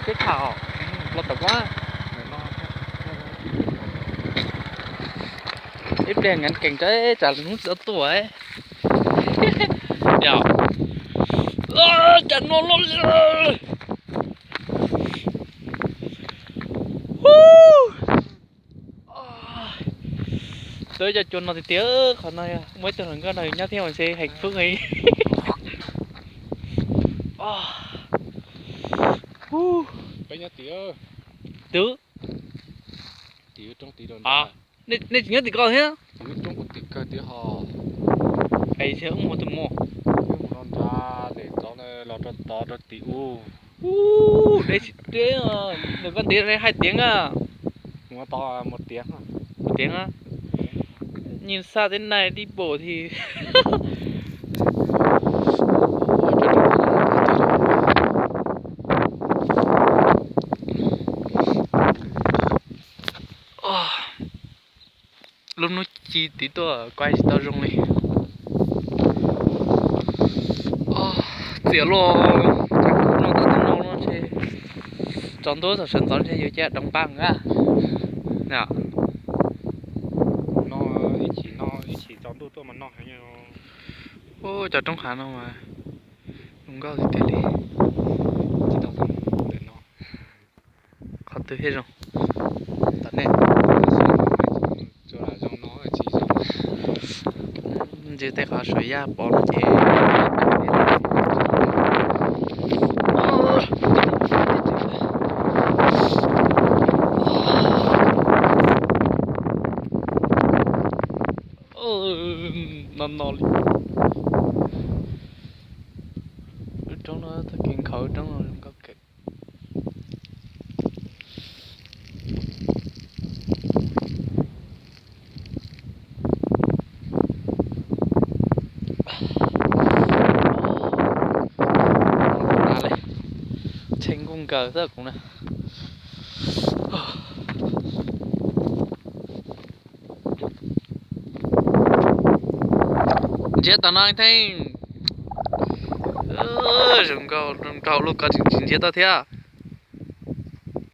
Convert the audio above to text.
Peb tham los tom koj. Ib pliag nkav kees tso tsam hnub tsis tau tuaj. Yog, cas no loj li. Tau ib co cua no tiag tiag, qhov no muaj ib tug hluas nkauj nrog yus nyob thiab mas ntshe hạnh phúc heev. Twb, nej tsis nyob tim ko thiab? Es wb mus tus mus, wb mus rau nrad, los rau tod rau tim ub. Ub, deb tsis deb, nws koj ntiav hais tiav a. Tiav a, nyias xaj teb nais dib npaum thiab. Lub hnub ci tiv tuaj kuaj tsis tau zoo li. Txias luaj, no tau tej no no ntshe tsaus ntuj thaum sawv ntxov ntshe yuav cia doos npaj na. Ub, cov roob hav no mas zoo nkauj tiag tiag li. Qhov twg thiaj zoo? Tom nej, ntsis tej qhov suav yaj pov no ces no no li. Lub roob no tag kev nkhaus, lub roob no zoo nkauj kawg. Tshee nkuj nkaws xwb kuv na. Ntsiab tom no theej. Zoo nkauj, zoo nkauj, lub ko tsis ntsiab tau thiab.